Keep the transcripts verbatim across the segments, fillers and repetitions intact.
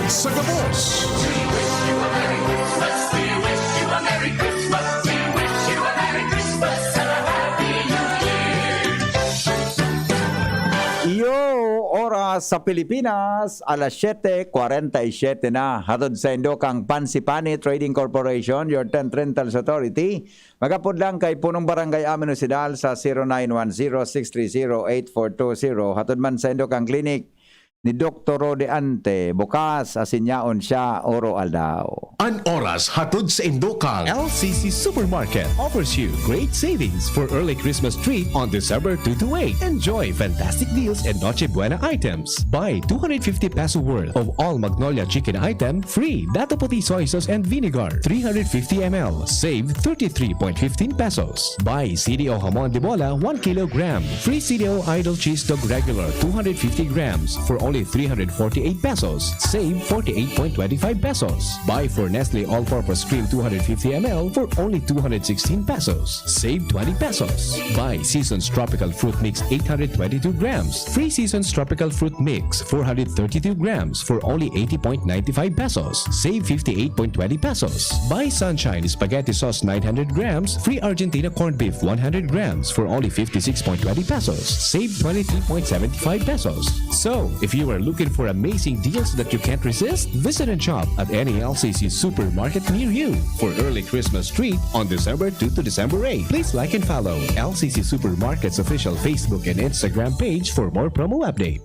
Sa gabos. Iyo, oras sa Pilipinas, alas siyete kwarenta y siyete na. Hatod saindo kan Pansipani Trading Corporation, your tent rentals authority. Mag-apod lang kay Punong Barangay Amin Osidal sa zero nine one zero six three zero eight four two zero. Hatod man saindo kan klinik ni Doktor Rode Ante, bukas asin yaon siya oro-aldaw. An oras hatod saindo kan L C C Supermarket offers you great savings for early Christmas treat on December two to eight. Enjoy fantastic deals and Noche Buena items. Buy two hundred fifty peso worth of all Magnolia chicken item, free Dato Puti soy sauce and vinegar, three hundred fifty M L. Save thirty-three point fifteen pesos. Buy C D O Jamon de Bola, one kilogram. Free C D O Idol Cheese Dog Regular, two hundred fifty grams, for only three hundred forty-eight pesos. Save forty-eight point twenty-five pesos. Buy four Nestle All-Purpose Cream, two hundred fifty M L, for only two hundred sixteen pesos. Save twenty pesos. Buy Seasons Tropical Fruit Mix, eight hundred twenty-two grams. Free Seasons Tropical Fruit Mix, four hundred thirty-two grams, for only eighty point ninety-five pesos. Save fifty-eight point twenty pesos. Buy Sunshine Spaghetti Sauce, nine hundred grams, free Argentina Corned Beef, one hundred grams, for only fifty-six point twenty pesos. Save twenty-three point seventy-five pesos. So, if you are looking for amazing deals that you can't resist, visit and shop at any L C C supermarket near you. For early Christmas treat on December two to December eight, please like and follow L C C Supermarket's official Facebook and Instagram page for more promo update.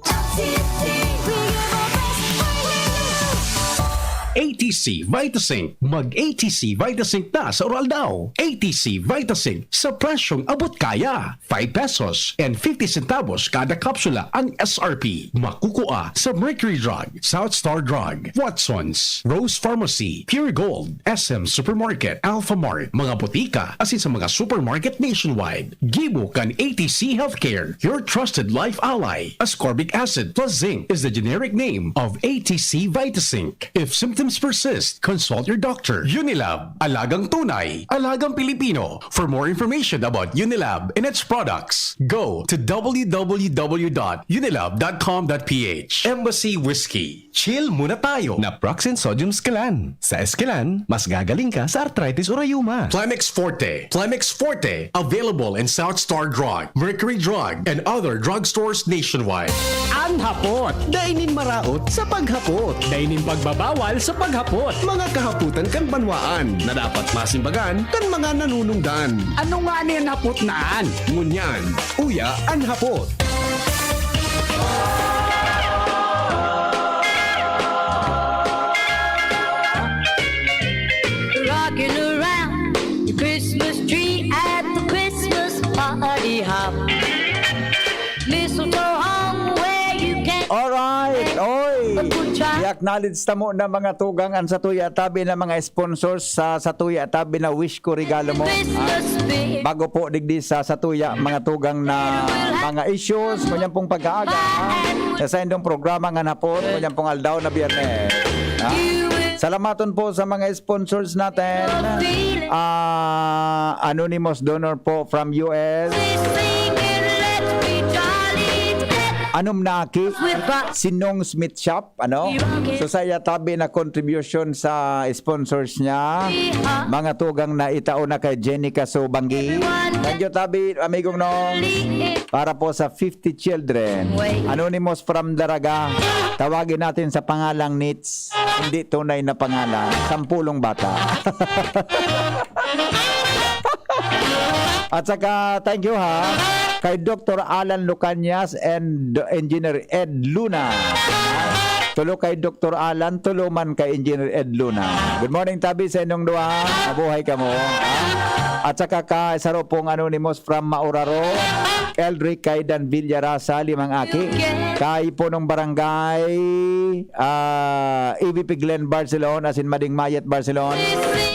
A T C Vitasync. Mag A T C Vitasync na sa Oraldaw. A T C Vitasync sa presyong abot kaya. Five pesos and fifty centavos kada kapsula ang S R P. Makukua sa Mercury Drug, South Star Drug, Watson's, Rose Pharmacy, Pure Gold, S M Supermarket, Alpha Mart, mga botika, asin sa mga supermarket nationwide. Gibo kan A T C Healthcare, your trusted life ally. Ascorbic acid plus zinc is the generic name of A T C Vitasync. If symptoms persist, consult your doctor. Unilab, alagang tunay, alagang Pilipino. For more information about Unilab and its products, go to w w w dot unilab dot com dot p h. Embassy Whiskey. Chill muna tayo. Naproxen Sodium Esquilan. Sa Esquilan, mas gagaling ka sa arthritis o rayuma. Plemex Forte. Plemex Forte. Available in South Star Drug, Mercury Drug, and other drugstores nationwide. An hapot. Dai nin maraot sa paghapot. Dai nin pagbabawal sa paghapot. Mga kahapotan kan banwaan na dapat masimbagan kan mga nanunungdan. Ano ngani an hapot na an? Ngunyan, uya an hapot. Rocking around the Christmas tree at the Christmas party hop. Mistletoe hung where you can. Alright, oy. Acknowledge ta mo na mga tugang an satuya tabi na mga sponsors sa satuya tabi na Wish Ko Regalo Mo. Christmas Ah, spirit. Bago po digdi sa satuya mga tugang na mga issues, ngunyan pong pag-aaga, ha? Sa saindong programa nga hapon, ngunyan pong aldaw na Biyernes. Ha? Salamaton po sa mga sponsors natin. Ah, anonymous donor po from U S. Anom na aki, si Nong Smith Shop, ano? So, sa iya tabi na contribution sa sponsors niya, mga tugang na itao na kay Jenica Subanggi. Thank you, tabi, amigong Nong. Para po sa fifty children. Anonymous from Daraga. Tawagin natin sa pangalang Nits. Hindi tunay na pangalan. Sampulong bata. At saka, thank you ha, kay Doktor Alan Lucanyas and Engineer Ed Luna. Tulo kay Doktor Alan, tulo man kay Engineer Ed Luna. Good morning, tabi sa inyong duha. Mabuhay kamo, ha? At saka kay saro pong anonymous from Mauraro, Elric Kaidan Villarasa, limang aki. Kay punong barangay, ah, E V P Glenn Barcelon, asin Mading Mayet Barcelon,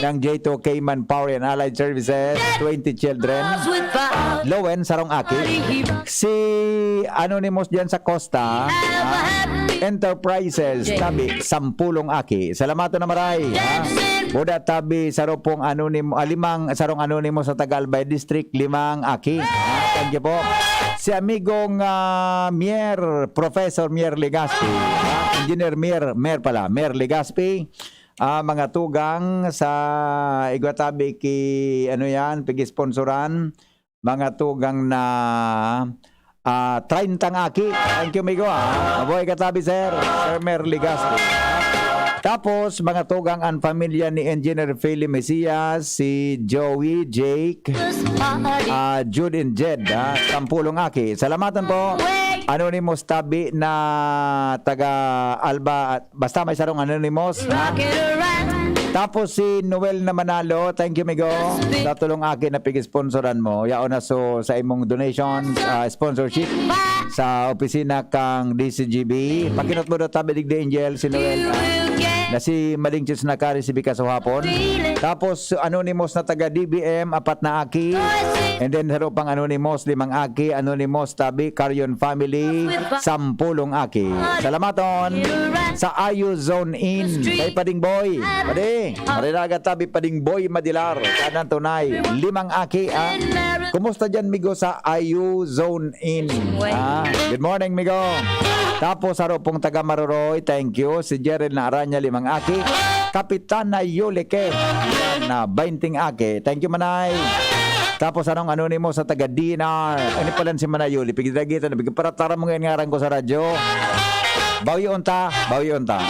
ng J two Cayman Power and Allied Services, twenty children. Lowen, sarong aki. Si anonymous diyan sa Costa, ah, Enterprises, tabi, sampulong aki. Salamaton na maray, ha? Buda tabi, saro pong anonim-, ah, limang, sarong anonymous sa Taga Albay District, limang aki. Ah, thank you po. Si amigong, ah, Mier, Professor Mier Legaspi, ah, Engineer Mier, Mier pala, Mier Legaspi, ah, mga tugang sa igwa tabi ki, ano yan, pag-sponsoran, mga tugang na, ah, treinta nga aki. Thank you, migo, ah. Mabuhay ka tabi, sir. Sir Mier Legaspi. Tapos, mga tugang, ang pamilya ni Engineer Philly Mesias, si Joey, Jake, ah, Jude and Jed, ha? Sampulong aki. Salamatan po. Anonymous tabi na taga Alba, basta may sarong anonymous, ha? Tapos si Noel na Manalo, thank you, migo. Sa tulong aki na pig-sponsoran mo. Yaon na so sa imong donation, ah, sponsorship sa opisina kang D C G B. Pakinot mo daw tabi digdi, Angel, si Noel, ah, na si Maling Chis na kari si Bika sa hapon. Tapos, anonymous na taga D B M, apat na aki. And then, saro pang anonymous, limang aki. Anonymous, tabi, Carrion family, sampulong aki. Salamaton. Sa Ayu Zone Inn, kay Pading Boy. Padi, marinaga tabi, Pading Boy Madilar. Kanan tunay, limang aki, ah. Kumusta dyan, migo, sa Ayu Zone Inn? Ah, good morning, migo. Tapos, saro pong taga Maroroy, thank you. Si Jerry na Aranya, limang aki. Kapitana Yulike, na bainting aki. Thank you, Manay. Tapos, anong anonymous sa taga D N R? Ano pala si Manay Yuli? Pigdagitan na, pigparatara mo ngayon ngaran ko sa radyo. Bawi unta, bawi unta.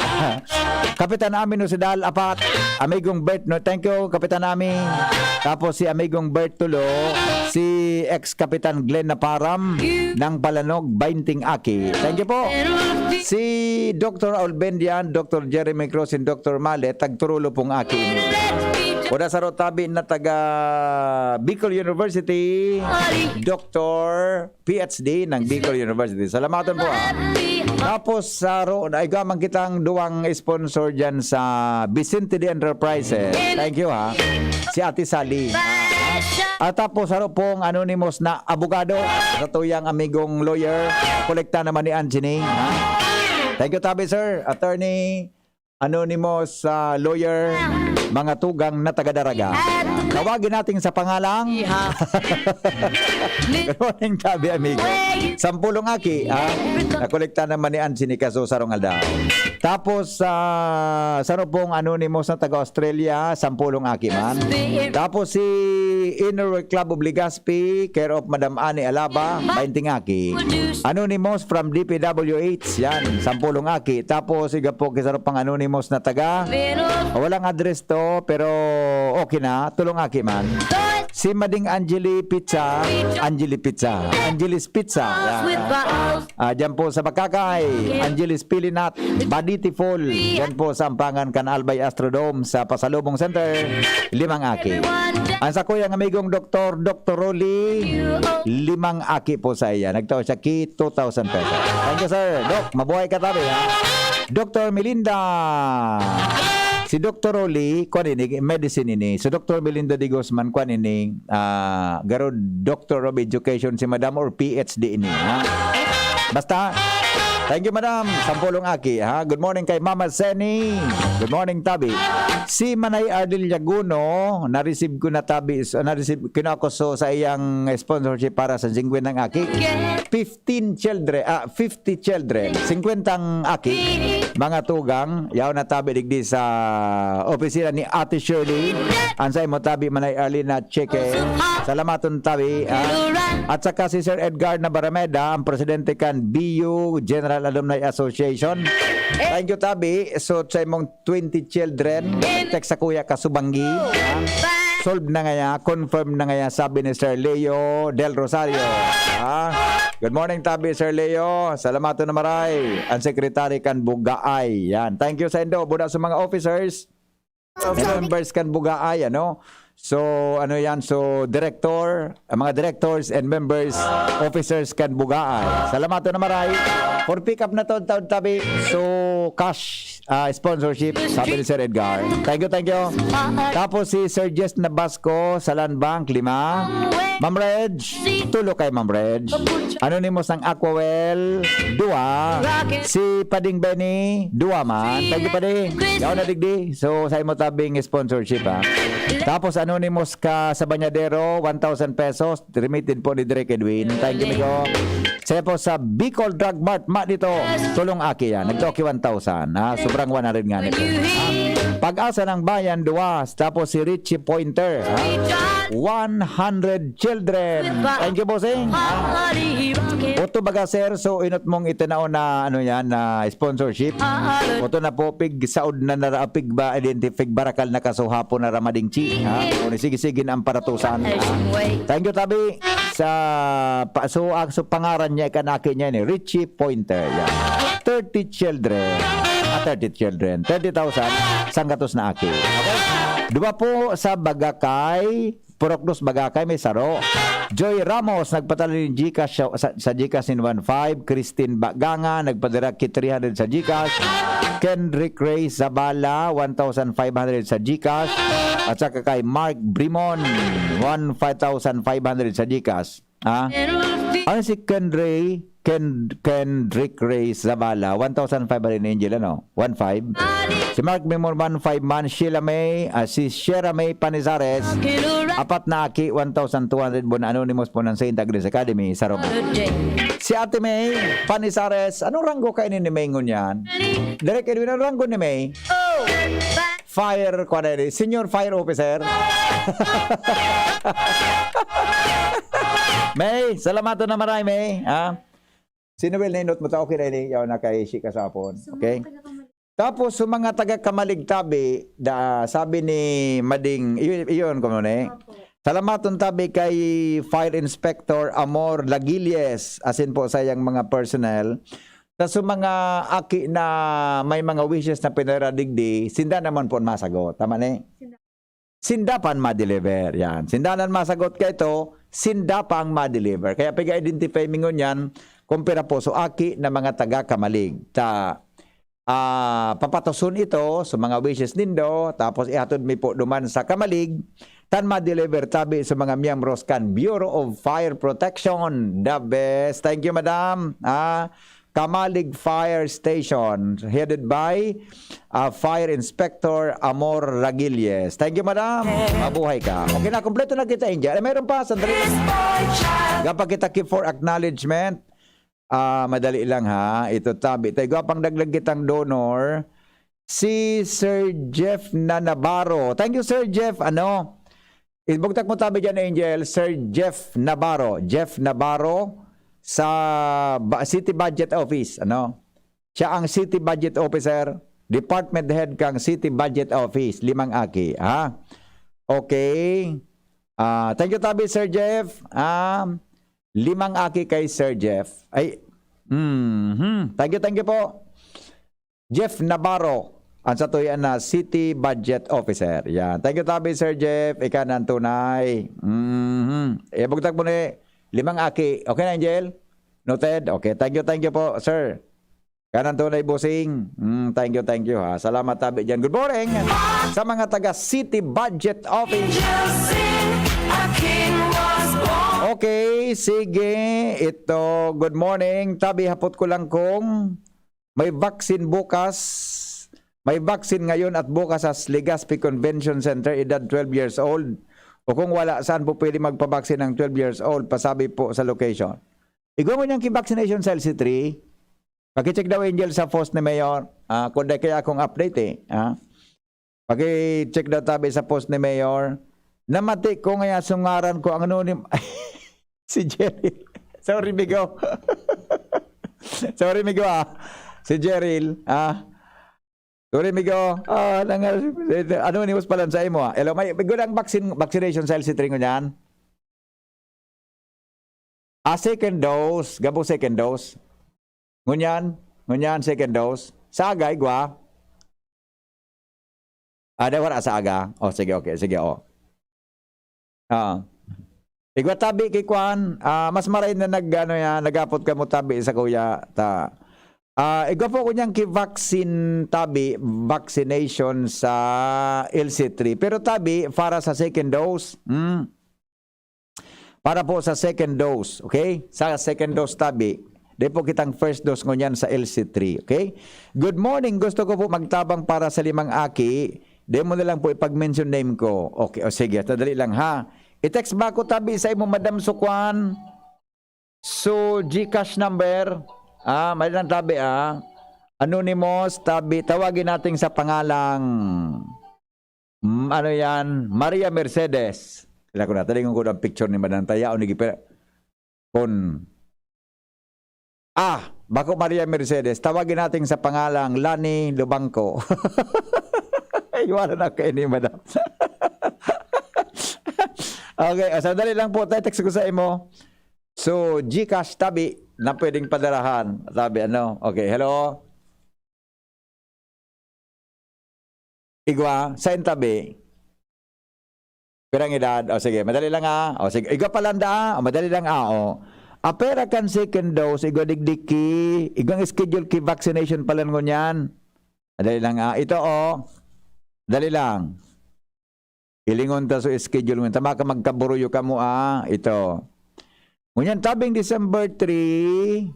Kapitan Ami Nosidal, apat. Amigong Bert, no? Thank you, Kapitan Ami. Tapos si Amigong Bert Tulo, si ex-Kapitan Glenn Naparam, ng Palanog, bainting aki. Thank you po. Si Doktor Olbendian, Doktor Jeremy Cruz, and Doktor Male, tagturulo pong aki ini. Oda saro tabi na taga Bicol University, Doktor P H D ng Bicol University. Salamaton po, ha. Tapos, sa ro, naiga man kitang duwang sponsor dyan sa Vicente de Enterprises. Thank you, ha. Si Ate Sally. At tapos, saro pong anonymous na abogado sa tuyang amigong lawyer. Kolekta naman ni Anthony, ha. Thank you, tabi, sir. Attorney, anonymous, ah, lawyer, mga tugang na taga-Daraga. Tawagin natin sa pangalang Good morning, tabi, amigo. Sampulong aki, ah. Nakolekta naman ni Anthony Caso sarong aldaw. Tapos, ah, saro pong anonymous na taga-Australia, sampulong aki man. Tapos si Inner Club of Legazpi, care of Madam Annie Alaba, bainting aki. Anonymous from D P W H, yan, sampulong aki. Tapos, iga po, kisaro pang anonymous na taga. Walang address to, pero okay na, tulong aki man. Si Mading Angeli Pizza, Angeli Pizza, Angelis Pizza. Yan. Ah, dyan po sa Bakakay, Angelis Pilinat, Baditi Full. Dyan po sa Ampangan kan Albay Astrodome sa Pasalubong Center, limang aki. Ang sa kuyang amigong doktor, Doktor Rolly, limang aki po sa iya. Nagtao siya ki two thousand pesos. Thank you, sir. Doc, mabuhay ka tabi, ha? Doktor Melinda. Si Doktor Rolly, kwan ini, medicine ini. Si Doktor Melinda de Guzman, kwan ini, ah, garod Doctor of Education si Madam or P H D ini, ha? Basta, thank you, Madam. Sampulong aki, ha? Good morning kay Mama Seni. Good morning, tabi. Si Manay Ardil Yaguno, na-receive ko na tabi, so, na-receive, kinako so sa iyang sponsorship para sa singkwentang aki. Fifteen children, ah, fifty children. Singkwentang aki, mga tugang, yaw na tabi digdi sa opisina ni Ate Shirley. Ang sa imo tabi, Manay Arlene at Cheke. Salamaton tabi, ah. At saka si Sir Edgar Nabarameda, ang presidente kan B U General Alumni Association. Thank you, tabi. So, sa imong twenty children, text sa Kuya Kasubanggi, ha? Solve na ngaya, confirm na ngaya, sabi ni Sir Leo Del Rosario. Ha? Good morning, tabi, Sir Leo. Salamaton na maray. Ang secretary kan Bugaay. Yan. Thank you sa indo. Buda sa mga officers and members kan Bugaay, ano? So, ano yan? So, director, ang mga directors and members, officers kan Bugaay. Salamaton na maray. For pick up na taon-taon tabi. So, cash, ah, sponsorship, sabi ni Sir Edgar. Thank you, thank you. Tapos si Sir Jess Nabasco sa Land Bank, lima. Ma'am Reg, tulo kay Ma'am Reg. Anonymous ng Aquawell, dua. Si Pading Benny, dua man. Thank you, Padi. Yaw na digdi. So, sa imo tabing sponsorship, ha. Tapos, Anonymous ka sa Banyadero, one thousand pesos. Remitted po ni Direk Edwin. Thank you, amigo. Sa po sa Bicol Drug Mart, ma dito. Tulong aki yan. Nagtoki one thousand, ha. Sobrang one hundred nga nito. Pag-asa ng Bayan, dua. Tapos si Richie Pointer, ha? one hundred children. Thank you, bossing. Oto baga, sir, so inot mong itinao na, ano yan, na sponsorship. Oto na po, pig saod na nara, pig ba, identify, barakal na kasuhapo na ramading chi, ha? O, sige-sige na ang paratusan, ha? Thank you, tabi. Sa, pa, so, ang, so, pangaran niya, ikanaki niya ni Richie Pointer. Yan. thirty children. Ah, thirty children. Thirty thousand, sanggatos na aki. Okay? Dua po sa Bagakay, Purok Dos Bagakay, may saro. Joy Ramos, nagpadala nin GCash sa, sa, sa GCash nin one five. Christine Baganga, nagpadala ki three hundred sa GCash. Kendrick Ray Zabala, one thousand five hundred sa GCash. At saka kay Mark Brimon, one five thousand five hundred sa GCash. Ha? Ano si Kendrick, Ken-, Kendrick Ray Zabala? One thousand five hundred, Angel, ano? One five. Si Mark Brimon, one five man. Sheila May, ah, si Shera May Panizares, apat na aki, one thousand two hundred. Bon, anonymous po ng Saint Agnes Academy, Sarong. Si Ate May Panizares, anong ranggo kayo ni May ngunyan? Direk Edwin, anong ranggo ni May? Fire, kuwan na yun, Senior Fire Officer. May, salamat na maray, May. Ha? Si Noel, nainot mo ta, okay na ini, yaw na kay Shika sa hapon. Okay? Tapos, sa mga taga Kamalig tabi, da, sabi ni Mading, iyon, iyon, kuno ni? Opo. Salamaton tabi kay Fire Inspector Amor Lagilles, asin po sa iyang mga personnel. Ta sa mga aki na may mga wishes na pinaradigdi, sinda naman po masagot. Tama ni? Sinda. Sinda pa ang ma-deliver. Yan. Sinda na masagot ka ito, sinda pa ang ma-deliver. Kaya piga-identify mi ngunyan kung pira po so aki na mga taga Kamalig. Ta, ah, papatoson ito sa mga wishes nindo, tapos ihatod mi po duman sa Kamalig, tan ma-deliver tabi sa mga miyembros kan Bureau of Fire Protection. The best. Thank you, madam. Ah, Kamalig Fire Station, headed by, ah, Fire Inspector Amor Ragilles. Thank you, madam. Mabuhay ka. Okay na, kompleto na kita, Angel. Eh, mayroon pa, sandali lang. Gapa kita ki for acknowledgement. Ah, madali lang, ha. Ito, tabi. Tayo, gwapang dagdag kitang donor. Si Sir Jeff na Navarro. Thank you, Sir Jeff. Ano? Ibugtak mo tabi dyan, Angel. Sir Jeff Navarro. Jeff Navarro sa ba-, City Budget Office. Ano? Siya ang City Budget Officer, Department Head kang City Budget Office. Limang aki, ha? Okay. Ah, thank you, tabi, Sir Jeff. Ah, limang aki kay Sir Jeff. Ay, mhm. Thank you, thank you po. Jeff Navarro, ang satuyan na City Budget Officer. Yan. Thank you, tabi, Sir Jeff. Ika na ang tunay. Mhm. Eh, bugtak mo ni limang aki. Okay na, Angel? Noted? Okay. Thank you, thank you po, sir. Ka na ang tunay, bossing. Mm, thank you, thank you, ha. Salamat, tabi, dyan. Good morning. Sa mga taga City Budget Office. Angel sing, a king was born. Okay, sige. Ito, good morning. Tabi, hapot ko lang kung may vaccine bukas. May vaccine ngayon at bukas sa Legazpi Convention Center, edad twelve years old. O kung wala, saan po pwede magpabaksin ng twelve years old? Pasabi po sa location. Igwa mo niyang ki-vaccination sa L C three. Pakicheck daw, Angel, sa post ni Mayor. Ah, kung di kaya akong update, eh. Ah. Pakicheck daw tabi sa post ni Mayor. Namati ko ngaya sungaran ko ang anonim. Si Jerry. Sorry, migo. Sorry, migo, ah. Si Jerry, ah. Sorry, migo. Ah, nangal-, anonymous pa lang sa imo, ah. Hello, may, may gudang vaccine, vaccination sa L C three ngunyan? Ah, second dose. Gabo second dose. Ngunyan, ngunyan, second dose. Sa aga, igwa. Ah, di, wala sa aga. Oh, sige, okay. Sige, oh. Ah. Igwa tabi kay Kwan, ah, mas maray na nag, ano yan, nagapot ka mo tabi sa kuya, ta. Ah, igwa po ko niyang ki-vaccine tabi, vaccination sa L C three. Pero tabi, para sa second dose, hmm. Para po sa second dose, okay? Sa second dose tabi, di po kitang first dose ngunyan sa L C three, okay? Good morning, gusto ko po magtabang para sa limang aki. Di mo na lang po ipag-mention name ko. Okay, o sige, sadali lang ha. I-text ba ako tabi sa imo, Madam Sukwan? So, GCash number. Ah, mali lang tabi ah. Anonymous, tabi. Tawagin natin sa pangalang, mm, ano yan? Maria Mercedes. Kailan ko na, talingon ko ang picture ni Madam Taya o ni Gipira. Kun, ah, bako Maria Mercedes, tawagin natin sa pangalang Lani Lubangko. Ay, wala na kayo ni Madam. Okay, ah, sandali lang po, text ko sa imo. So, GCash tabi na pwedeng padarahan. Tabi, ano? Okay, hello? Igwa, sa tabi. Pirang edad? O sige, madali lang ah. O sige, igwa pa lang da. O, madali lang ah. O. Apera kan second dose, igwa digdi ki, igwang schedule ki vaccination pa lang ngunyan. Madali lang ah. Ito o. Dali lang. Ilingon ta so schedule mo. Tama ka, magkaburuyo ka mo ah. Ito. Ngunyan, tabing December three,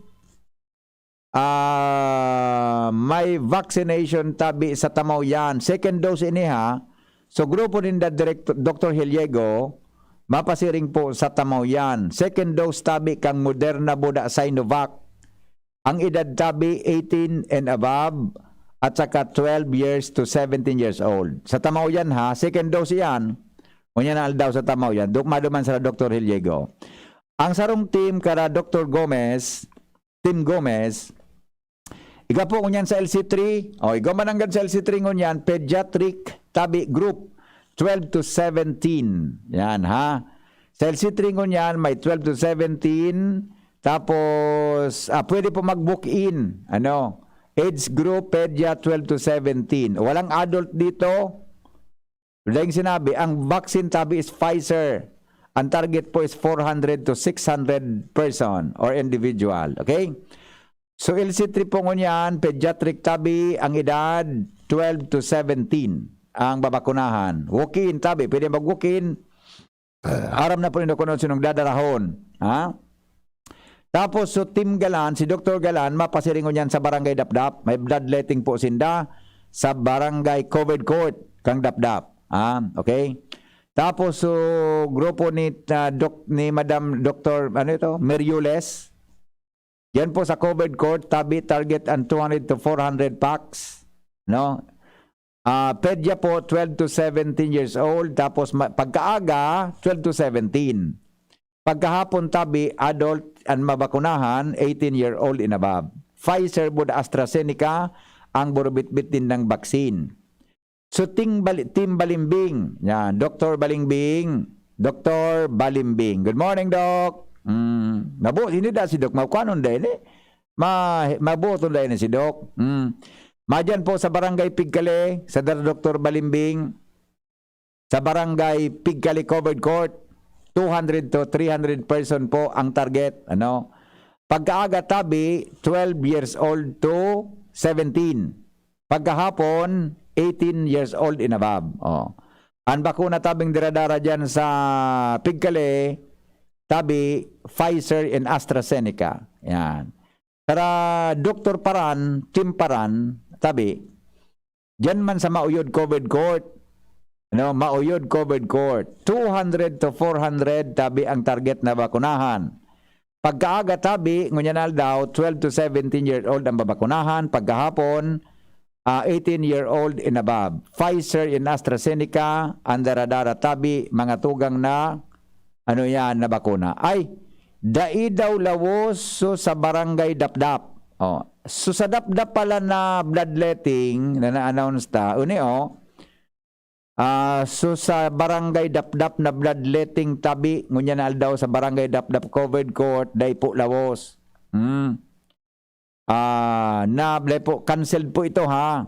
ah, may vaccination tabi sa Tamaw yan. Second dose ini ha. So, grupo ninda Direct-, Doktor Heliego, mapasiring po sa Tamaw yan. Second dose tabi kang Moderna boda Sinovac. Ang edad tabi, eighteen and above, at saka twelve years to seventeen years old. Sa Tamaw yan ha, second dose yan. Unya na aldaw sa Tamaw yan. Duk-, maduman sa Doktor Heliego. Ang sarong team kara Doktor Gomez, Team Gomez, igwa po ngunyan sa L C three. O, igwa man nanggad sa L C three ngunyan, pediatric tabi group, twelve to seventeen. Yan, ha? Sa L C three ngunyan, may twelve to seventeen. Tapos, ah, pwede po mag-book in. Ano? Age group, pedia, twelve to seventeen. Walang adult dito. Daing sinabi, ang vaccine tabi is Pfizer. Ang target po is four hundred to six hundred person or individual. Okay? So, L C three po ngunyan, pediatric tabi, ang edad twelve to seventeen ang babakunahan. Walk-in tabi, pwede mag-walk-in. Aram na po nindo kung ano sinong dadarahon. Ha? Tapos, so, Team Galan, si Doktor Galan, mapasiring ngunyan sa Barangay Dapdap. May bloodletting po sinda sa Barangay Covered Court, kang Dapdap. Ah, okay? Tapos, so, grupo ni, ah, Doc-, ni Madam Doktor, ano ito? Meriules. Yan po sa Covered Court, tabi, target ang two hundred to four hundred packs. No? Ah, pedya po, twelve to seventeen years old. Tapos, ma-, pagkaaga, twelve to seventeen. Pagkahapon tabi, adult an mabakunahan, eighteen year old and above. Pfizer bud AstraZeneca ang burubitbit nindang vaccine. So, Ting Bali-, Team Balimbing. Yan, Doktor Balimbing. Doktor Balimbing. Good morning, Doc. Mm, mabuot, hindi da si Doc. Makuanon da ini. Ma-, mabuot da ini si Doc. Mm. Madyan po sa Barangay Pigkale, sa Dar-, Doktor Balimbing. Sa Barangay Pigkali Covered Court, two hundred to three hundred person po ang target, ano. Pagkaaga tabi, twelve years old to seventeen. Pagkahapon, eighteen years old and above. Oh. Ang bakuna tabing diradara dyan sa Pigkali, tabi, Pfizer and AstraZeneca. Yan. Para Doktor Paran, Team Paran, tabi, diyan man sa Mauyod Covered Court, no, Mauyod Covered Court, two hundred to four hundred tabi ang target na bakunahan. Pagkaaga tabi, ngunyan aldaw, twelve to seventeen year old ang babakunahan. Pagkahapon, ah, eighteen year old and above. Pfizer and AstraZeneca, ang daradara tabi, mga tugang na, ano yan, na bakuna. Ay, dai daw lawos so sa Barangay Dapdap. Oh, so sa Dapdap pala na bloodletting na na-announce ta, uni, oh. Ah, so sa Barangay Dapdap na bloodletting tabi, ngunyan na aldaw sa Barangay Dapdap Covered Court, dai po lawos. Hmm. Ah, na, dai po, canceled po ito, ha.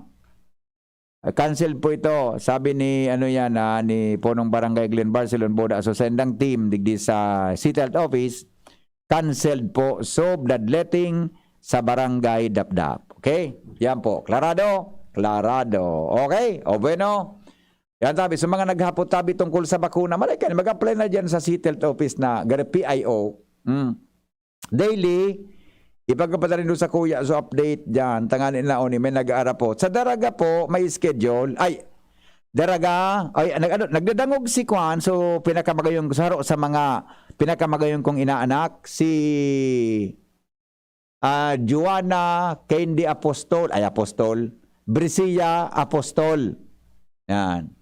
Cancel po ito, sabi ni, ano yan, ah, ni Punong Barangay Glenn Barcelon Boda. So, sa indang team, digdi sa City Health Office, canceled po. So, bloodletting sa Barangay Dapdap. Okay? Yan po. Klarado? Klarado. Okay? O bueno, Yan tabi, sa mga naghapot tabi tungkol sa bakuna, malay ka, mag-apply na dyan sa City Health Office na gari P I O. Mm. Daily, ipagkapatarindo sa kuya, so update dyan, tanganin na oni, may nag-aarapot. Sa Daraga po, may schedule. Ay, Daraga, ay, nag, ano, nagdadangog si Kwan, so pinakamagayong saro sa mga pinakamagayong kong inaanak, si ah, Joanna Candy Apostol, ay, Apostol, Brisia Apostol. Yan.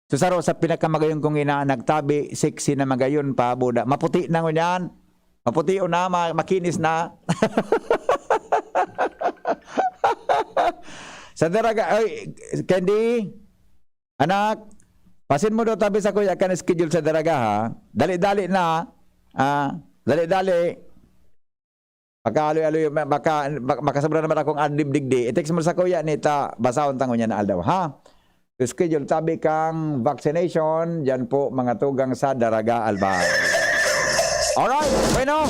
So, saro sa pinakamagayon kong ina, nagtabi, sexy na magayon pa, buda. Maputi na ngunyan. Maputi na, ma-, makinis na. Sa Daraga, ay, Candy, anak, pasin mo daw tabi sa kuya kan schedule sa Daraga, ha? Dali-dali na, ah, dali-dali. Makaaloy-aloy, ma-, maka-, ma-, makasabra naman akong adlib digdi. I-text mo sa kuya ni ta, basahon ta ngunyan na aldaw, ha? Schedule tabi kang vaccination, dyan po mga tugang sa Daraga, Albay. Alright, bueno.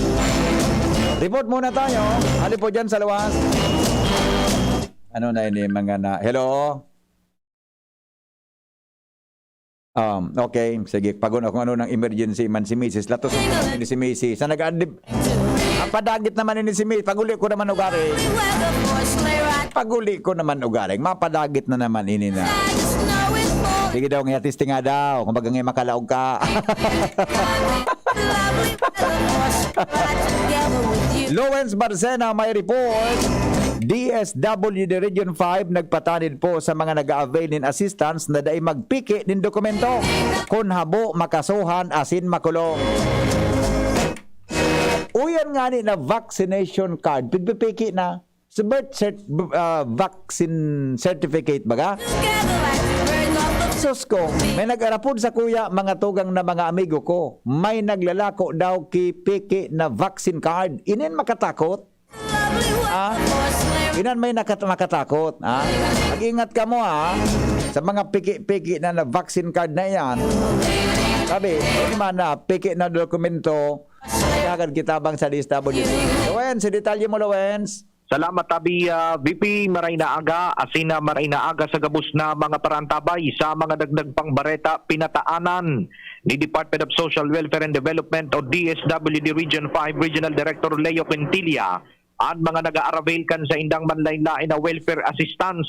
Report muna tayo. Ali po dyan sa luwas. Ano na ini, mga na, hello? Um, okay, sige. Pagun-, kung ano nang emergency man si misis, latos ni si misis. Sa nag-adlib, mapadagit naman ini si misis. Pag-uli ko naman ugaring. Pag-uli ko naman ugaring. Mapadagit na naman ini na. Sige daw, nga testing nga daw. Kumbaga nga makalaog ka. Lowens Barcena may report. D S W D Region five nagpatanid po sa mga nag-a-avail nin assistance na dai magpiki nin dokumento kun habo makasuhan asin makulong. Uyan ngani na vaccination card, pigpipiki na. Sa birth cert-, b-, ah, vaccine certificate baga? Sus ko, may nag-arapod sa kuya, mga tugang na mga amigo ko. May naglalako daw ki piki na vaccine card. Inin makatakot? Ah? Inan may nakat-, makatakot, ah? Mag-ingat kamo, ah, sa mga piki-piki na, na vaccine card na iyan. Sabi, ini man na piki na dokumento, kagad kita bang sa D S W D. Lawens, si detalye mo, Lawens. Salamat, tabi, ah, V P. Maray na aga, asin na maray na aga sa gabos na mga parantabay. Sa mga dagdag pang bareta, pinataanan ni Department of Social Welfare and Development o D S W D Region five Regional Director Leo Quintilla an mga nag-aaravail kan saindang manlaen-laen na welfare assistance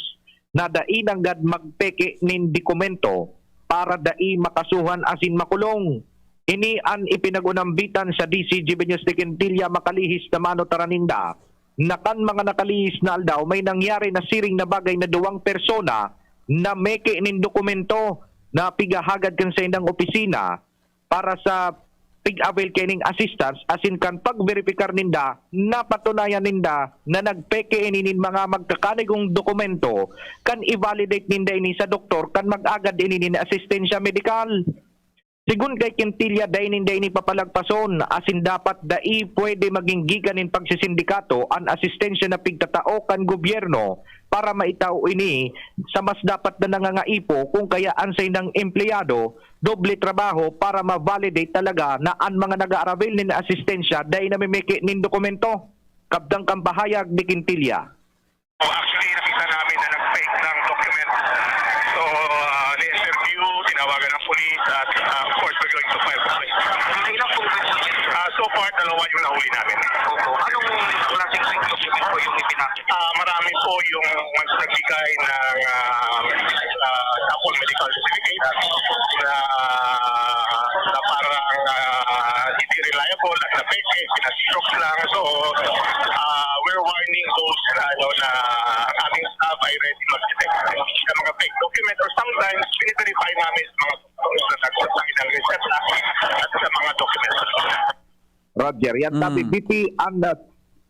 na dai nanggad magpeke nin dokumento para dai makasuhan asin makulong. Ini an ipinag-unambitan sa D C G B News ni Quintilla makalihis na mano taraninda na kan mga nakalihis na aldaw, may nangyari na siring na bagay na duwang persona na meke nin dokumento na pigahagad kan saindang opisina para sa pig-avail kaining assistance, asin kan pagberipikar ninda, napatunayan ninda na nagpeke ini nin mga magkakanigong dokumento kan i-validate ninda ini sa doktor kan mag-agad ini nin asistensya medikal. Sigon kay Quintilla, dai ninda ini papalagpason, asin dapat dai pwede magin gikan nin pagsisindikato an asistensya na pigtatao kan gobyerno para maitao ini sa mas dapat na nangangaipo, kung kaya an saindang empleyado doble trabaho para ma-validate talaga na an mga nag-aaravail nin asistensya dai namimiki nin dokumento. Kabtang kan pahayag ni Quintilla. Oh, actually, nakita namin na nag-fake ng document. So, ah, ni-interview, tinawagan ng police, at, ah, of course, we're going to file complaint. Ilang po ba yung Ah, so far, dalawa yung nahuli namin. Opo. Anong klaseng fake document po yung ipinakita? Ah, marami po yung mas nagbigay ng, ah, ah, sample medical certificate na, na parang, ah, hindi reliable at na-fake, pinag-xerox lang. So, ah, we're warning those na, ano, na aming staff ay ready mag-detect sa mga fake document, or sometimes, biniverify namin sa mga doctors na nagsasabi ng reseta at sa mga documents. Roger, yan tabi, Mm. V P, ang, uh,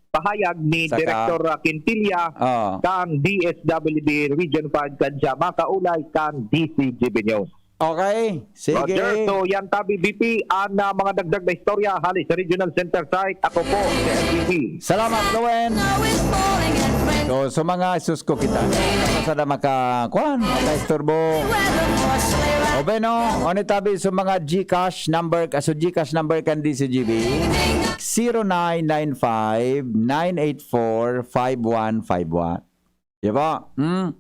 pahayag ni Saka Director, uh, Quintilla Oo. kan D S W D Region five kan siya makaulay kan D C G B News. Okay, sige. Roger, so yan tabi, V P, ang, uh, mga dagdag na istorya hali sa Regional Center Site. Ako po, si L B P. Salamat, Lowen. So, sa mga sus ko kita, sana maka, kuan, makaisturbo. O, beno, ano tabi sa mga GCash number, ah, so GCash number kan D C G B? Zero nine nine five, nine eight four, five one five one. Di ba? Hmm?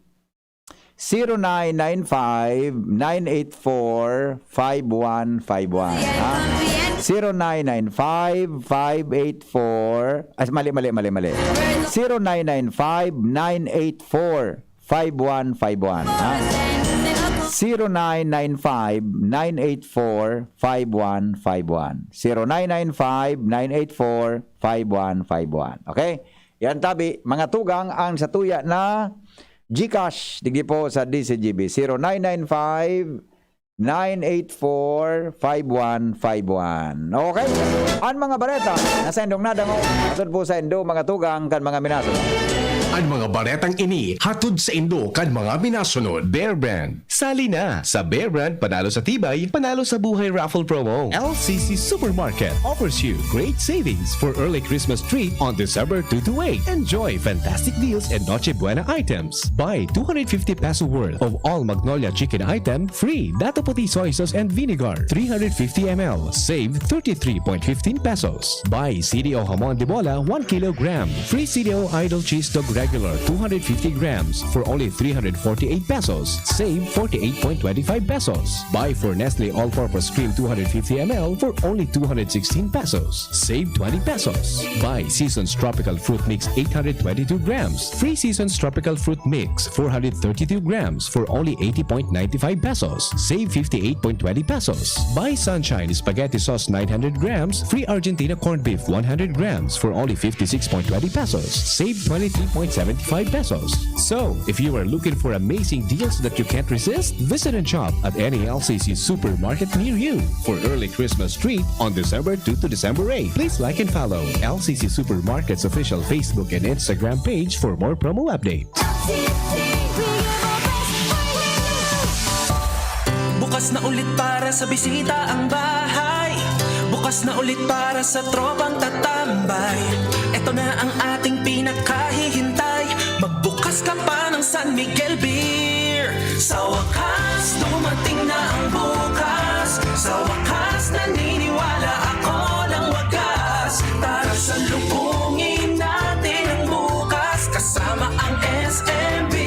zero nine nine five, nine eight four, five one five one, ha? Zero nine nine five, five eight four, ay, mali, mali, mali, mali. Zero nine nine five, nine eight four, five one five one, ha? Zero nine nine five, nine eight four, five one five one. Zero nine nine five, nine eight four, five one five one. Okay? Yan tabi, mga tugang, ang satuya na GCash, digdi po sa D C G B, zero nine nine five, nine eight four, five one five one. Okay? An mga bareta na saindong nadangog, atod po saindo, mga tugang, kan mga minasunod. An mga baretang ini hatod saindo kan mga minasunod. Bear Brand. Sali na sa Bear Brand Panalo sa Tibay, Panalo sa Buhay Raffle Promo. L C C Supermarket offers you great savings for early Christmas treat on December two to eight. Enjoy fantastic deals and Noche Buena items. Buy two hundred fifty peso worth of all Magnolia chicken item, free Dato Puti soy sauce and vinegar, three hundred fifty M L, save thirty-three point fifteen pesos. Buy C D O Jamon de Bola, one kilogram, free C D O Idol Cheese Dog Regular, two hundred fifty grams, for only three hundred forty-eight pesos, save forty-eight point twenty-five pesos. Buy for Nestle All-Purpose Cream, two hundred fifty M L, for only two hundred sixteen pesos, save twenty pesos. Buy Seasons Tropical Fruit Mix, eight hundred twenty-two grams, free Seasons Tropical Fruit Mix, four hundred thirty-two grams, for only eighty point ninety-five pesos, save fifty-eight point twenty pesos. Buy Sunshine Spaghetti Sauce, nine hundred grams, free Argentina Corned Beef, one hundred grams, for only fifty-six point twenty pesos, save twenty-three point seventy-five pesos. So, if you are looking for amazing deals that you can't resist, visit and shop at any L C C supermarket near you. For early Christmas treat on December two to December eight, please like and follow L C C Supermarket's official Facebook and Instagram page for more promo update. Bukas na ulit para sa bisita ang bahay. Bukas na ulit para sa tropang tatambay. Ito na ang ating pinakahihintay. Magbukas ka pa ng San Miguel Beer. Sa wakas, dumating na ang bukas. Sa wakas, naniniwala ako ng wagas. Tara, salubungin natin ang bukas. Kasama ang S M B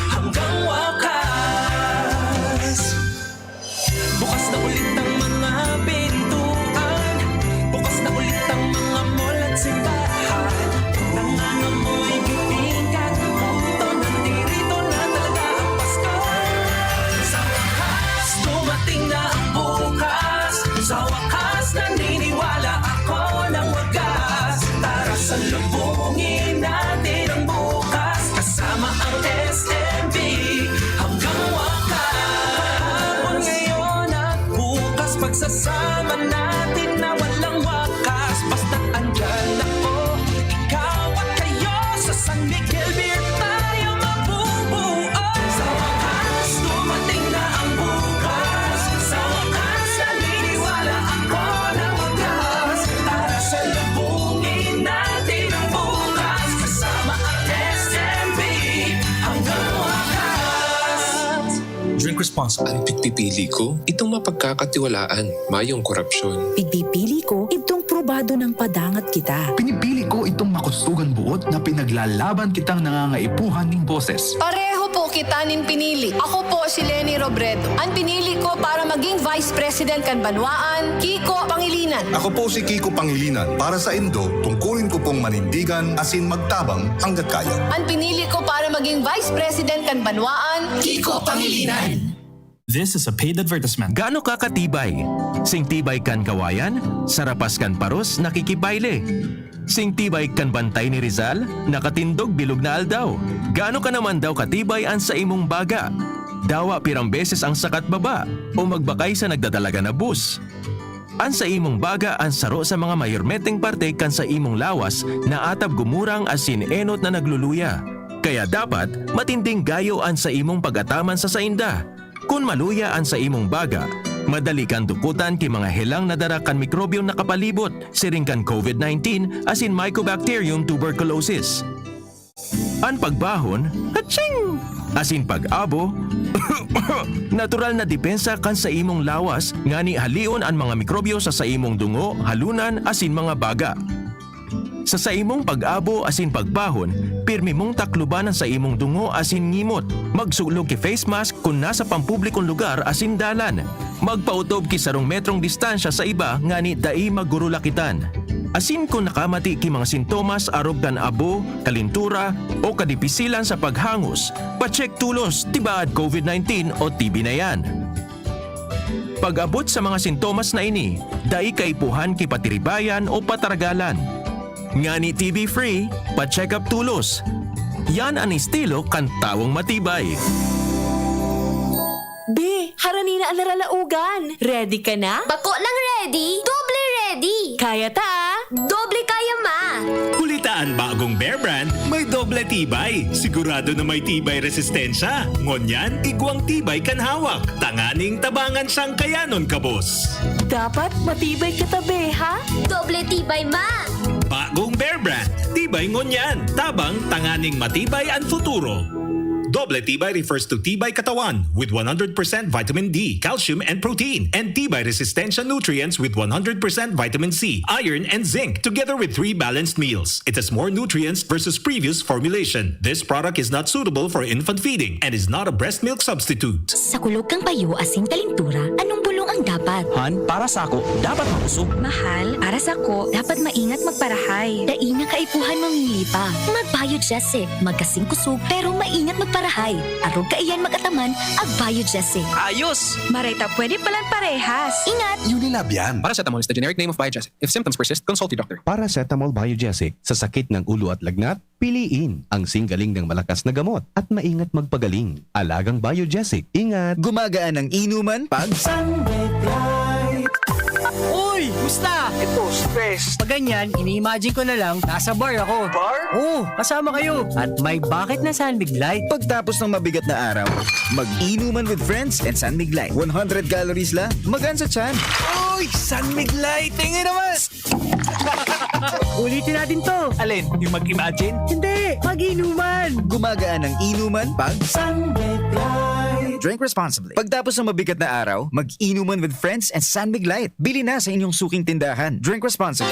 hanggang wakas. Bukas na ulit ang mga pintuan. Bukas na ulit ang mga mall at simbahan. Nangangamoy bibingka, puto, nandirito na talaga ang Pasko. Sa wakas, dumating na ang bukas. Sa wakas, naniniwala ako ng wagas. Tara, salubungin natin ang bukas. Kasama ang S M B hanggang wakas. Kahapon, ngayon at bukas, pagsasama natin na walang wakas. Basta't andyan ako, ikaw at kayo, sa San Miguel Beer tayo mabubuo. Sa wakas, dumating na ang bukas. Sa wakas, naniniwala ako na wagas. Tara, salubungin natin ang bukas. Kasama ang S M B hanggang wakas. Drink responsibly. Ang pigpipili ko, itong mapagkakatiwalaan, mayong korupsyon. Pigpipili ko, itong probado nang padangat kita. Pinipili ko itong makustugang buot na pinaglalaban kitang nangangaipuhan ning boses. Pareho po kita nin pinili. Ako po si Leni Robredo. An pinili ko para maging Vice President kan banwaan, Kiko Pangilinan. Ako po si Kiko Pangilinan. Para sa Indo, tungkulin ko pong manindigan asin magtabang hanggat kaya. An pinili ko para maging Vice President kan banwaan, Kiko Pangilinan. This is a paid advertisement. Gaano ka katibay? Sing tibay kan kawayan, sa rapas kan paros nakikibayle. Sing tibay kan bantay ni Rizal, nakatindog bilog na aldaw. Gaano ka naman daw katibay an sa imong baga? Dawa pirang beses ang sakat baba o magbakay sa nagdadalagan na bus. An sa imong baga an saro sa mga mayormeteng parte kan sa imong lawas na atab gumurang asin enot na nagluluya. Kaya dapat matinding gayo an sa imong pag-ataman sa sainda. Kun maluya an sa imong baga, madali kan dukutan ki mga helang na dara kan mikrobyong nakapalibot, siring kan COVID nineteen asin Mycobacterium tuberculosis. An pagbahon, hatching! Asin pag-abo, natural na depensa kan sa imong lawas ngani halion an mga mikrobyo sa sa imong dungo, halunan asin mga baga. Sa saimong pag-abo asin pagbahon, pirmi mong takloban an saimong dungo asin ngimot. Magsulog ki face mask kun nasa pampublikong lugar asin dalan. Magpaotob ki sarong metrong distansya sa iba ngani dai magurulakitan. Asin kun nakamati ki mga sintomas arog kan abo, kalintura, o kadipisilan sa paghangos, pa-check tolos, tibaad COVID nineteen o T B na yan. Pag-abot sa mga sintomas na ini, dai kaipuhan ki patiribayan o pataragalan. Ngani T B free, pa-check up tolos. Yan an estilo kan tawong matibay. Be, harani na an naralaogan. Ready ka na? Bako lang ready, doble ready. Kaya ta, ah. Doble kaya, ma. Huli ta an bagong Bear Brand may doble tibay. Sigurado na may tibay resistensya. Ngunyan, igwang tibay kan hawak. Tanganing tabangan siyang kayanon kabos. Dapat matibay ka ta, be, ha? Doble tibay, ma. Bagong Bear Brand. Tibay ngunyan. Tabang tanganing matibay an futuro. Doble tibay refers to tibay katawan with one hundred percent vitamin D, calcium, and protein, and tibay resistensya nutrients with one hundred percent vitamin C, iron, and zinc, together with three balanced meals. It has more nutrients versus previous formulation. This product is not suitable for infant feeding and is not a breast milk substitute. Sa kulog kan payo asin kalintura, anong bulong ang dapat? Han, para sako, dapat makusog. Mahal, para sako, dapat maingat magparahay. Dai na kaipuhan mamili pa. Mag-Biogesic. Magkasing kusog, pero maingat magparahay. Arog kaiyan mag-ataman, ag-Biogesic. Ayos! Maray ta pwede palan parehas. Ingat! Unilab yan. Paracetamol is the generic name of Biogesic. If symptoms persist, consult your doctor. Paracetamol Biogesic. Sa sakit ng ulo at lagnat, piliin ang singgaling ng malakas na gamot at maingat magpagaling. Alagang Biogesic. Ingat! Gumagaan ang inuman pag Uy! Musta? Ito, stress. Pag ganyan, ini-imagine ko na lang, nasa bar ako. Bar? Oo, kasama kayo. At may bakit na San Mig Light. Pagtapos ng mabigat na araw, mag-inuman with friends and San Mig Light. One hundred calories lang, magaan sa tiyan. Uy! San Mig Light! Tingin naman! Ulitin natin to. Alin? Yung mag-imagine? Hindi! Mag-inuman! Gumagaan ang inuman pag San Mig Light. Drink responsibly. Pagtapos ng mabigat na araw, mag-inuman with friends and San Mig Light. Bili na sa inyong suking tindahan. Drink responsibly.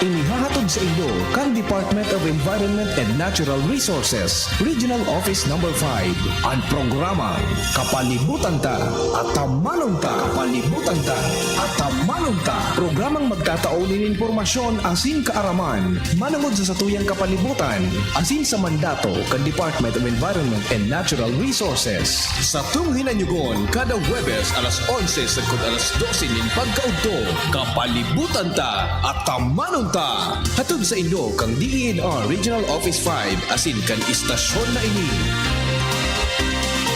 Inihahatod sa inyo kan Department of Environment and Natural Resources, Regional Office Number five, an programang Kapalibutan Ta, Atamanon Ta. Kapalibutan Ta, Atamanon Ta. Programang magtatao nin impormasyon asin kaaraman manongod sa satuyang kapalibutan asin sa mandato kan Department of Environment and Natural Resources. Satong hinanyugon kada Huwebes alas onse sagkod alas dose nin pagkaudto, Kapalibutan Ta, Atamanon Ta! Hatod saindo kan D E N R Regional Office five asin kan istasyon na ini.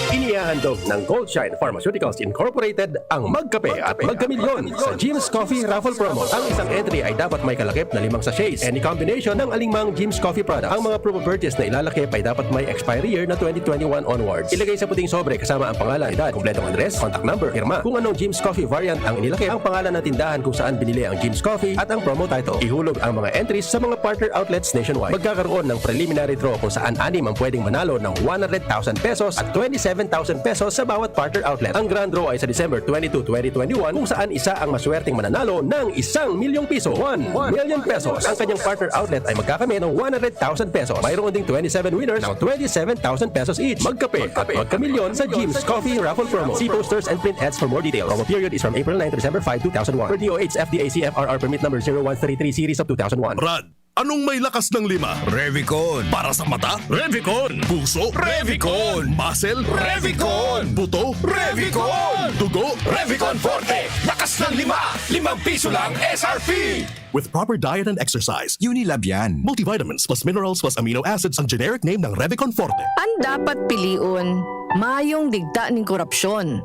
Inihahandog ng Goldshine Pharmaceuticals Incorporated ang Magkape at Magkamilyon sa Jim's Coffee Raffle Promo. Ang isang entry ay dapat may kalakip na limang sachets, any combination ng alingmang Jim's Coffee product. Ang mga promo purchase na ilalakip ay dapat may expiry year na twenty twenty-one onwards. Ilagay sa puting sobre kasama ang pangalan, edad, kompletong address, contact number, pirma. Kung anong Jim's Coffee variant ang inilakip, ang pangalan ng tindahan kung saan binili ang Jim's Coffee at ang promo title. Ihulog ang mga entries sa mga partner outlets nationwide. Magkakaroon ng preliminary draw kung saan anim ang pwedeng manalo ng one hundred thousand pesos at twenty-seven thousand pesos sa bawat partner outlet. Ang grand draw ay sa December twenty-two, twenty twenty-one, kung saan isa ang maswerteng mananalo ng isang milyong piso. One million pesos. Ang kanyang partner outlet ay magkakamit ng one hundred thousand pesos. Mayroon ding twenty-seven winners ng twenty-seven thousand pesos each. Magkape at magkamilyon sa Jim's Coffee Raffle Promo. See posters and print ads for more details. Promo period is from April nine to December five, two thousand one. Per D O H F D A C F R R Permit Number zero one three three Series of two thousand one. Brad, anong may lakas ng lima? Revicon. Para sa mata? Revicon. Puso? Revicon. Muscle? Revicon. Buto? Revicon. Dugo? Revicon Forte. Lakas ng lima. Limang piso lang S R P. With proper diet and exercise, Unilab yan. Multivitamins plus minerals plus amino acids ang generic name ng Revicon Forte. An dapat pilion, mayong digta nin korapsyon.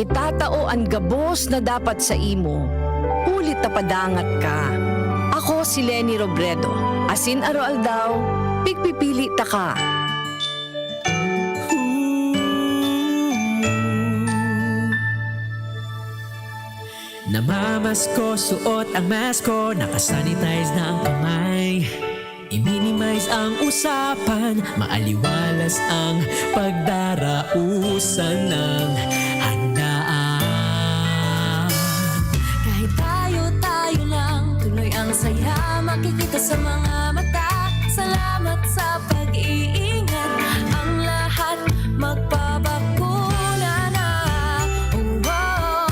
Itatao an gabos na dapat sa imo, huli ta padangat ka. Ako si Leni Robredo, asin aroaldaw, pigpipili taka. Namamasko, suot ang mask ko, nakasanitize na ang kamay. I-minimize ang usapan, maaliwalas ang pagdarausan ng handaan. Kahit tayo-tayo lang, tuloy ang saya, makikita Sa mga mata, salamat sa pag-iingat. Ang lahat magpabakuna na. Oh.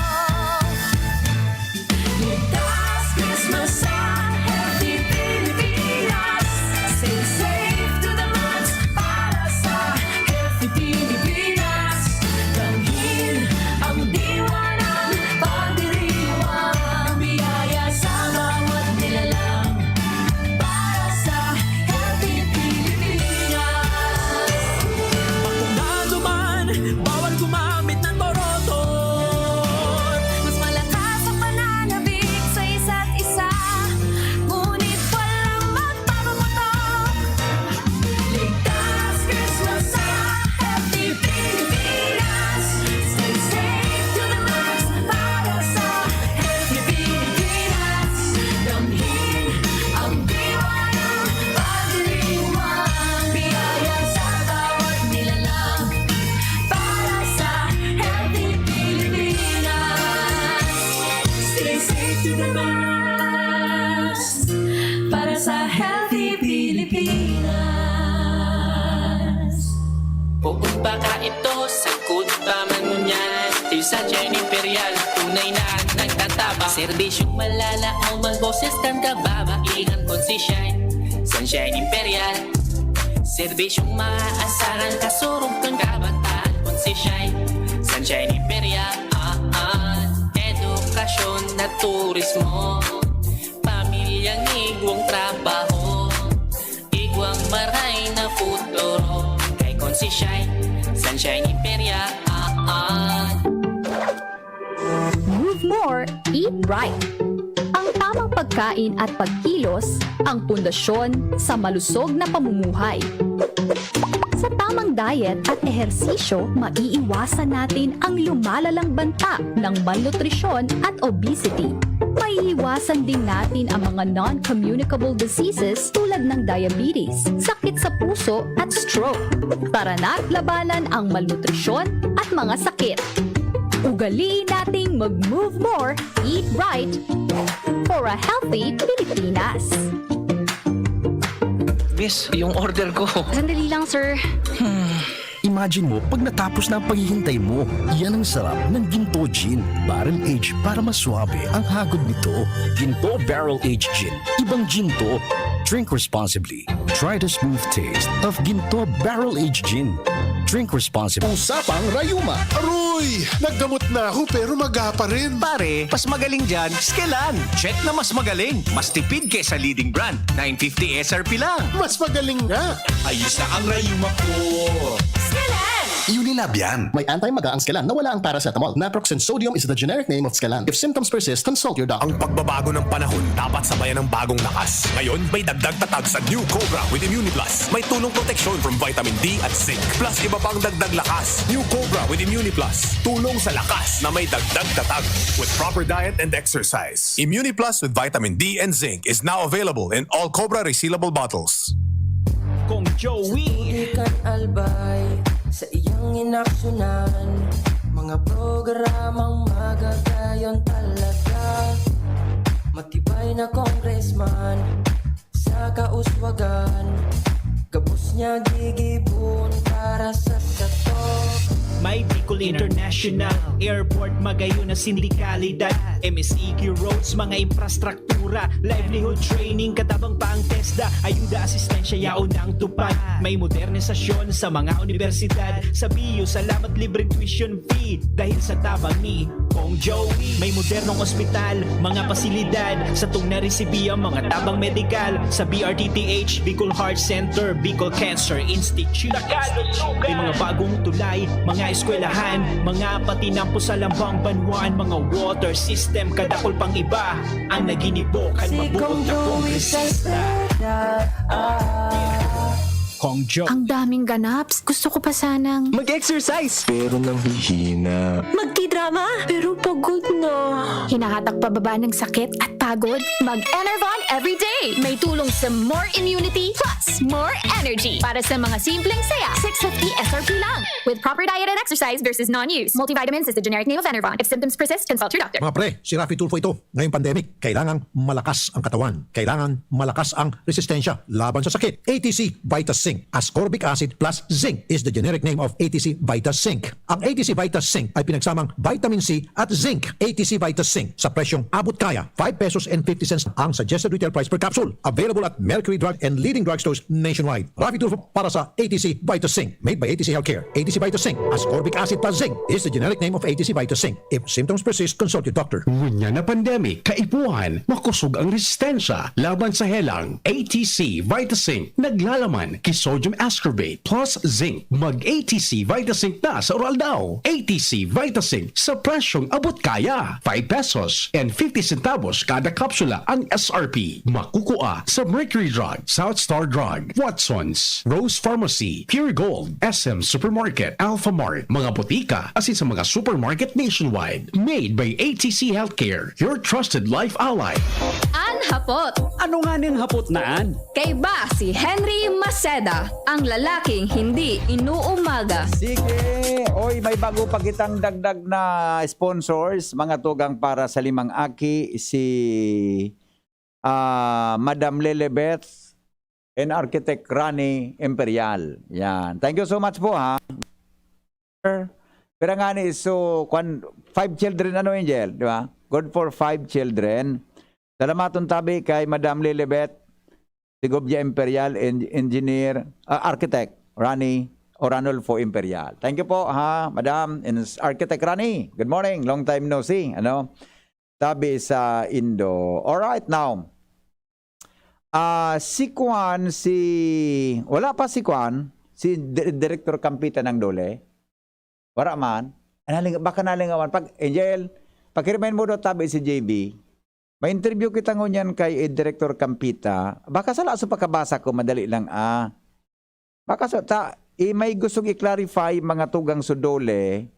Ligtas Christmas sa Healthy Pilipinas. Stay safe to the max para sa Healthy Pilipinas. Damhin ang diwa ng pagdiriwang. Biyaya sa bawat nilalang para sa Healthy Pilipinas. Bakuna duman, bawal gumamit ng torotot. Mas malakas ang pananabik sa isa't isa, ngunit walang magpapaputok. Ligtas Christmas sa Healthy Pilipinas. Stay safe to the max para sa Healthy Pilipinas. Damhin ang diwa ng pagdiriwang. Biyaya sa bawat nilalang para sa Healthy Pilipinas. Stay safe to the max para sa Healthy Pilipinas. Bukod pa ka ito, sakot pa man ngunyan. Still Sunshine Imperial, tunay na nagtataba. Serbisyong malalaom, ang boses kan kababa. Ingat kon si Shine, Sunshine Imperial. Serbisyong maaasaran, kasurog kan kabataan kon si Shine, Sunshine Imperial. Ah, ah. Edukasyon na turismo, pamilyang igwang trabaho, igwang maray na futuro. Kay kon si Shine, Sunshine Imperial. Ah, ah. Move more, eat right. Ang tamang pagkain at pagkilos, ang pundasyon sa malusog na pamumuhay. Sa tamang diet at ehersisyo, maiiwasan natin ang lumalalang banta ng malnutrisyon at obesity. Maiiwasan din natin ang mga non-communicable diseases tulad ng diabetes, sakit sa puso at stroke. Tara na't labanan ang malnutrisyon at mga sakit. Ugaliin nating mag-move more, eat right for a healthy Pilipinas. Miss, yung order ko. Sandali lang, sir. Imagine mo, pag natapos na ang paghihintay mo, yan ang sarap ng Ginto Gin. Barrel aged para mas suabe ang hagod nito. Ginto Barrel Aged Gin. Ibang Ginto. Drink responsibly. Try the smooth taste of Ginto Barrel Aged Gin. Drink responsibly. Usapang Rayuma. Aroy! Naggamot na ako pero maga pa rin. Pare, mas magaling dyan, Skelan. Check na mas magaling. Mas tipid kesa leading brand. nine fifty S R P lang. Mas magaling nga. Ayos na ang rayuma ko. Unilab yan. May anti-maga ang Skelan na wala ang paracetamol. Naproxen sodium is the generic name of Skelan. If symptoms persist, consult your doctor. Ang pagbabago ng panahon dapat sabayan ng bagong lakas. Ngayon, may dagdag tatag sa New Cobra with Immuniplus. May tulong proteksyon from vitamin D at zinc. Plus iba pang dagdag lakas. New Cobra with Immuniplus. Tulong sa lakas na may dagdag tatag. With proper diet and exercise. Immuniplus with vitamin D and zinc is now available in all Cobra resealable bottles. Kong Joey. Sa tubig kan albay, sa iyang inaksyonan, mga programang magagayon talaga. Matibay na congressman sa kauswagan, gabos niya gigibon para sa sato. May Bicol International Airport, magayon na sindikalidad, M S E Q roads, mga infrastructure, infrastruktura, livelihood training, katabang pa ang TESDA, ayuda, asistensya, yaon na ang tupad. May modernisasyon sa mga unibersidad, sa B U, salamat libreng tuition fee, dahil sa tabang ni Kong Joey. May modernong ospital, mga pasilidad, sa tugna resibiya, mga tabang medikal, sa B R T T H, Bicol Heart Center, Bicol Cancer Institute. May mga bagong tulay, mga eskwelahan, mga patinampo sa lambang banwaan, mga water system, kadakol pang iba. Ang naginibo kan mabuot na kongresista. Kong Joe. Ang daming ganaps. Gusto ko pa sanang Mag-exercise! Pero nanghihina. Magtidrama, pero pagod na. Hinahatak pababa ng sakit at pagod? Mag-Enervon everyday. May tulong sa more immunity plus more energy. Para sa mga simpleng saya, six fifty S R P lang. With proper diet and exercise versus non-use. Multivitamins is the generic name of Enervon. If symptoms persist, consult your doctor. Mga pre, si Raffy Tulfo ito. Ngayong pandemic, kailangang malakas ang katawan. Kailangan malakas ang resistensya laban sa sakit. A T C Vita Zinc. Ascorbic acid plus zinc is the generic name of A T C Vita Zinc. Ang A T C Vita Zinc ay pinagsamang vitamin C at zinc. A T C Vita Zinc sa presyong abot kaya, five pesos and fifty cents ang suggested retail price per capsule. Available at Mercury Drug and leading drugstores nationwide. Raffy Tulfo para sa A T C Vita Zinc. Made by A T C Healthcare. A T C Vita Zinc. Ascorbic acid plus zinc is the generic name of A T C Vita Zinc. If symptoms persist, consult your doctor. Ngunyan na pandemic, kaipuhan, makosog ang resistensya laban sa helang. A T C Vita Zinc, naglalaman ki sodium ascorbate plus zinc. Mag A T C Vita Zinc na sa Oral Daw. A T C Vita Zinc sa presyong abot kaya. Five pesos and fifty centavos kada kapsula ang S R P. Makukua sa Mercury Drug, South Star Drug, Watson's, Rose Pharmacy, Pure Gold, S M Supermarket, Alpha Mart, mga botika, asin sa mga supermarket nationwide. Made by A T C Healthcare, your trusted life ally. An hapot. Ano nga ning hapot na an? Kaiba si Henry Maceda, ang lalaking hindi inuumaga. Sige. Oy, may bago pa kitang dagdag na sponsors, mga tugang, para sa limang aki, si, ah, Madam Lilibeth and Architect Rani Imperial. Yan. Thank you so much po, ha. Pero nga ni, so, kwan, five children, ano, Angel? Di ba? Good for five children. Salamaton tabi kay Madam Lilibeth Sigobia Imperial, en-, engineer, ah, architect, Rani o Ranulfo Imperial. Thank you po, ha, Madam, and s-, Architect Rani. Good morning. Long time no see, ano? Tabi sa Indo. All right, now. Ah, si Kwan, si, wala pa si Kwan, si Di-, Director Campita ng Dole. Wara man. Naling-, baka nalingawan. Pag, Angel, pakirmahin mo daw tabi si J B. May interview kita ngunyan kay, eh, Director Campita. Baka sala sa pagkabasa ko, madali lang, ah. Baka sa, ta, eh, may gustong i-clarify mga tugang sa Dole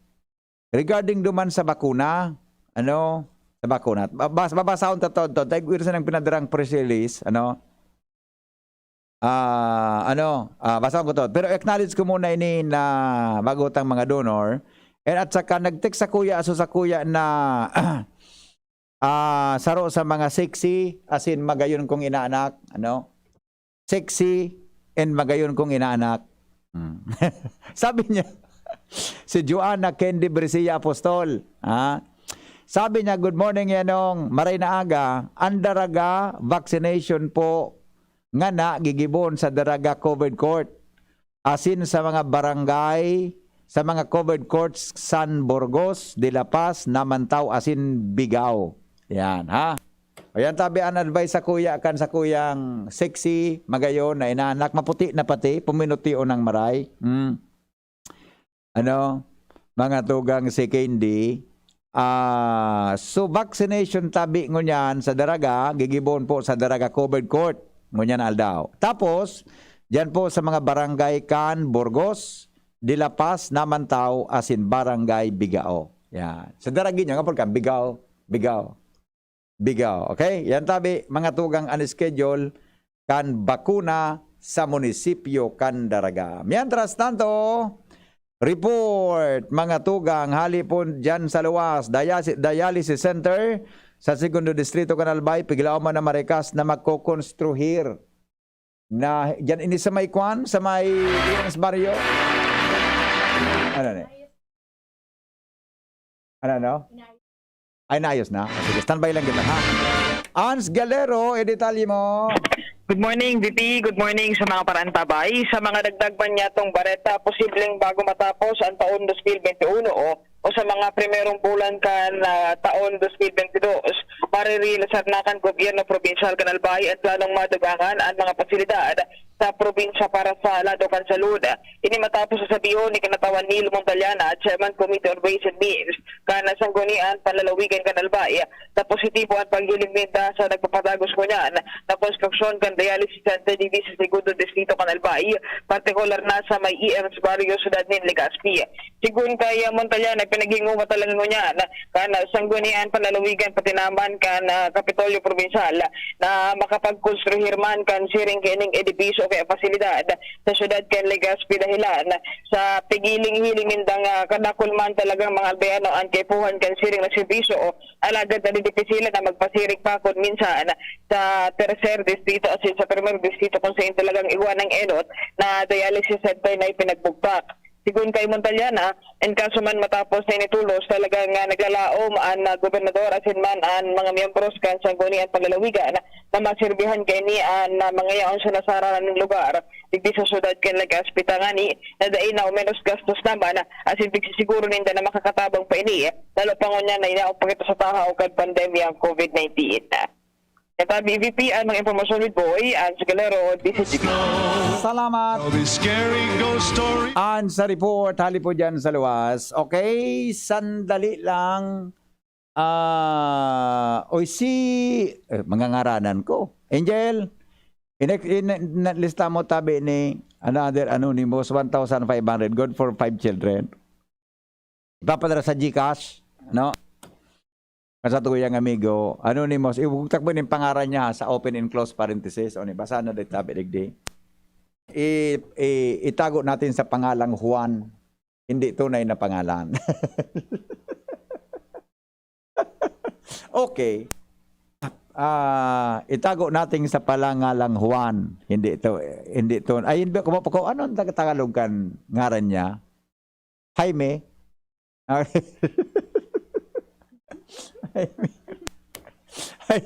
regarding duman sa bakuna. Ano? Sa bakuna. Babas-, babasahon ta to, to. Tayo, ito sa nang pinadarang press release. Ano? Ah, ano, ah, basahon ko to. Pero acknowledge ko muna ini na bago tang mga donor. And at saka nag-text sa kuya, aso sa kuya na, ah, saro sa mga sexy, as in magayon kong inaanak, ano? Sexy and magayon kong inaanak. Hmm. Sabi niya, si Joanna Candy Brisilla Apostol, ha? Sabi niya, "Good morning, Yanong. Maray na aga. Ang Daraga vaccination po ngana gigibon sa Daraga Covered Court, asin sa mga barangay, sa mga covered courts, San Burgos, De La Paz, Namantaw, asin Bigao." Yan, ha? O yan, tabi an advice sa kuya, kan sa kuyang sexy, magayon, na inaanak, maputi na pati, puminuti o nang maray. Hmm. Ano, mga tugang si Candy, ah, so vaccination tabi ngunyan sa Daraga, gigibon po sa Daraga Covered Court, ngunyan aldaw. Tapos, diyan po sa mga barangay kan Burgos, De La Paz, Namantaw, asin Barangay Bigao. Yan. Sa Daraga niya, nga pagka, Bigao, Bigao. Bigao. Okay? Yan tabi, mga tugang, an schedule kan bakuna sa munisipyo kan Daraga. Mientras tanto, report, mga tugang, hali po dyan sa luwas, dialysi-, dialysis center sa Segundo Distrito kan Albay, piglaom na marikas na magkokonstruhir na dyan ini sa may kwan, sa may Lunes Barrio. Ano ni? Ano, ano? Ay, naayos na. O, sige, standby lang kita, ha? Ans Galero, e detalye mo. Good morning, V P. Good morning sa mga parantabay. Sa mga dagdag man niyatong bareta, posibleng bago matapos ang taon dos mil bente uno o, o sa mga primerong bulan kan, ah, taon dos mil bente dos, maririlasar na kan gobyerno probinsyal kan Albay at planong madugangan ang mga pasilidad sa probinsya para sa lado kan salud. Ini matapos sa sabihon ni Kinatawan Neil Montaliana, Chairman Committee on Ways and Means kan Sanggunian Panlalawigan kan Albay, na positibo an paghiling ninda sa nagpapadagos ngunyan na konstruksyon kan dialysis center digdi sa Segundo Distrito kan Albay, partikular na sa may E M's Barrio, Syudad nin Legazpi. Sigun kay Montaliana, pinaghingowa talaga ngunyan kan Sanggunian Panlalawigan pati naman kan, ah, Kapitolyo Probinsyal na makapagkonstruhir man kan siring kaining edipisyo o kaya pasilidad sa syudad kan Legazpi dahilan sa pigiling-hiling nindang, ah, kadakul man talagang mga Albayano an kaipuhan kan siring na serbisyo, alagad nadidipisilan na magpasiring pa kun minsan sa tercer distrito asin sa primer distrito kun sain talagang igwa nang enot na dialysis center na ipinagbugtak. Sigun kay Montaliana, in kaso man matapos na initulos, talagang, ah, naglalaom an, ah, gobernador asin man an mga miyembros kan Sanggunian Panlalawigan na maserbihan kaini an, ah, mga yaon sa nasaranan nin lugar digdi sa syudad kan Legazpi, tangani na dai na o menos gastos naman, asin pigsisiguro ninda na makakatabang pa ini, lalo pa ngunyan na inaapekto sa tahaw kan pandemyang COVID nineteen. Ito ang B V P, ang mga impormasyon with Boy, Ange Galero, D C G B. Salamat. All these scary ghost stories. An sa report, hali po dyan sa luwas. Okay, sandali lang. Ah, oy, si, eh, mga ngaranan ko. Angel, in, in, lista mo tabi ni another anonymous, one thousand five hundred, good for five children. Ipapadala sa GCash, no? Sa tuyang amigo, anonymous, ibugtak mo yung pangaran niya sa open and close parenthesis. O, ni, basa na dito, tabi digdi. I, i, itago natin sa pangalang Juan, hindi tunay na pangalan. Okay. Ah, itago natin sa pangalang Juan. Hindi to, hindi to. Ay, hindi ko mapako. Ano ang Tagalog kan ngaran niya? Jaime? Jaime. Ay,